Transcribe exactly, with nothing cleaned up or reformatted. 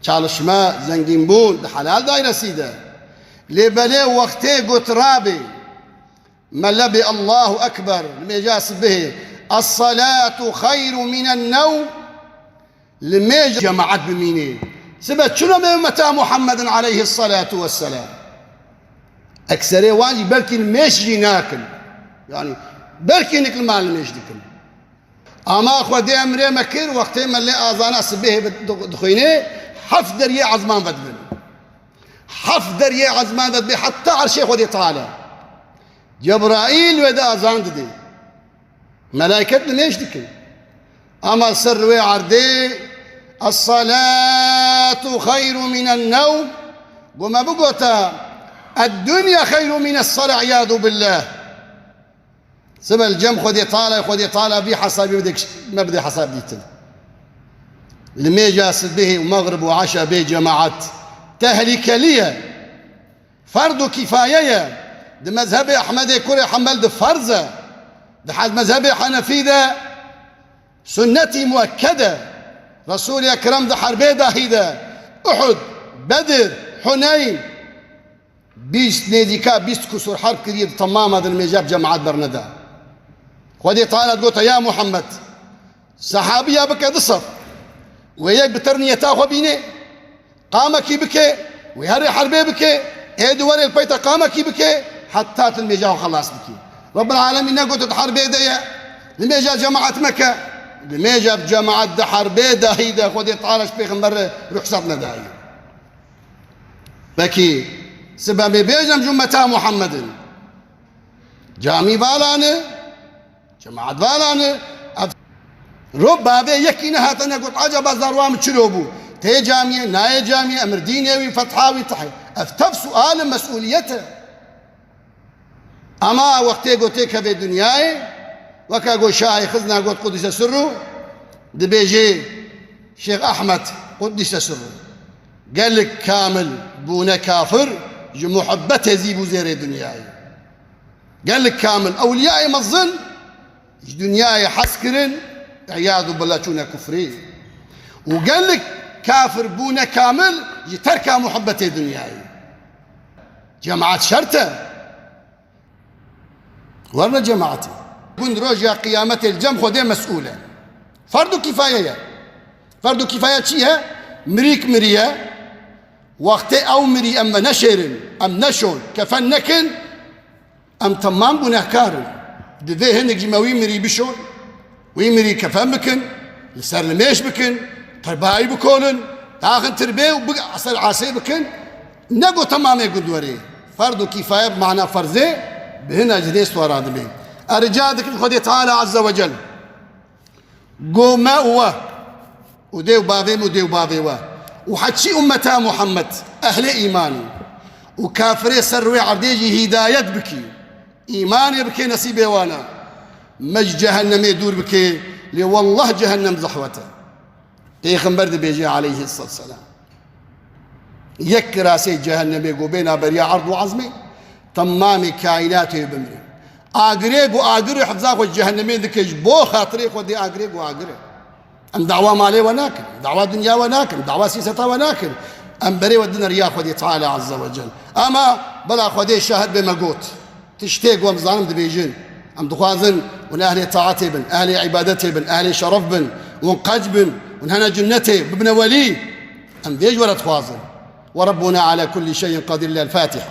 Çalışma, zengînbûn di helal dairesî de. Lê belê wextê got rabê, mele bê Allahu Ekber, nimêja sibihê, "Es-salatu xeyru minen newm", li mêj cemaet bimînê. Sibe çi name ummeta Muhammedin aleyhissalatu vesselam? Ekserê wan jî belkî li mêj jî nakin. Yani belkî nik li mal li mêj dikin. Ama Xwedê emrê me kir, wextê me lê azana sibihê bi-, di-, dixwînê, heft deriyê ezman vedibin. Heft deriyê ezman vedibê heta erşê Xwedê Teala. Cebraîl wê de azan didê. Melaiket nimêj dikin. Ama ser wê erdê, "Es-salatu xeyru minen newm", go me bigota, "Ed-dunya xeyru mines-sala", iyadu billah. Sibe li cem Xwedê Teala, Xwedê Teala vî hesabî bide, me bide hesab dîtin. Li mêja sibihê û mexrib û eşa bê cemaet tehlîkelî ye. Ferdu kîfaye ye. Di mezhebê Ehmedê kurê Hembel de ferz e. Di hez-, mezhebê Henefî de sunnetî muekked e. Resûlê Ekrem di herbê dahî de, Uhud, Bedir, Huneyn, bîst, nêzîka bîst kusur herb kiriye, di temama de li mêja bi cemaet berneda. Xwedê Teala digote, "Ya Muhammed, sehabiya bike du sef. Wê yek bi ter niyeta xwe bîne, qamekî bike, wê herê herbê bike, ê di werê li pey te qamekî bike, heta tu li mêja xwe xelas bikî." Rabbil Alemîn negote tu herbê de ye, li mêja cemaet meke. Li mêja bi cemaet di herbê dahî de Xwedê Teala ji pêxember re ruhsat nedaye. Pekî, sibe em ê bêjin em ji ummeta Muhammedin. Camî vala ne, cemaet vala ne. Ev ro bavê yekî nehate negot, "Acaba zarwa min çilo bû? Tê camiyê, nayê camiyê, emir dînê wî, fetha wî, tehê." Ev tev sual e, mesûliyet e. Ama wextê ku têkeve dinyayê, weke ku şahê xizna got Qudîse sirru, dibêjê Şêx Ehmed Qudîse sirru, gelek kamil bûne kafir ji muhibbetê zîv û zêrê dinyayê. Gelek kamil ewliyayê mezin ji dinyayê hez kirin, îyadu billah çûne kufrê. Û gelek kafir bûne kamil ji terka muhibbetê dinyayê. Cemaet şert e. Werne cemaetê. Gund roja qiyametê li cem Xwedê mesûl e. Ferdu kîfaye ye. Ferdu kîfaye çi ye? Mirîk miriye. Wextê ew mirî em ve neşêrin, em neşon, kefen nekin, em temam gunehkar in. Divê hinek ji me wî mirî bişon. Wî mirî kefen bikin, li ser nimêj bikin, qirbayî bikolin, daxin tirbê û bi ser asê bikin, ne got temamê gund werê. Ferd û kîfaye bi mana ferzê, bi hina ji dê swara dibê. Erica dikin Xwedê Teala Azze ve Cel. Go me û we, û dê û bavê min û dê û bavê we, û heçî ummeta Muhammed, ehlê îmanî, û kafirê ser rûyê erdê jî hîdayet bikî. Îmanê bikê nesîbê wan e. Me ji cehennemê dûr bikê, lê wellah cehennem zehwet e. Pêxember dibêje aleyhisselat selam, yek kirasê cehennemê ku bêna beriya erd û ezmê, temamê kaînatê bimre. Agirê ku agirê hifza xwe ji cehennemê dike, ji bo xatirê Xwedê agirê ku agir e. Em dawa malê we nakin, dawa dinya we nakin, dawa sîyaseta we nakin. Em berê we dine riya Xwedê Teala Azze ve Cel. Ama bela Xwedê şahid be me got. Tiştê ku em zanim dibêjin. Em dixwazin hûn ehlê taetê bin, ehlê îbadetê bin, ehlê şeref bin, hûn qenc bin, hûn hene cinnetê, bibine welî. Em vê ji we re dixwazin. Ve Rabbuna ala kulli şeyin qadir. El Fatiha.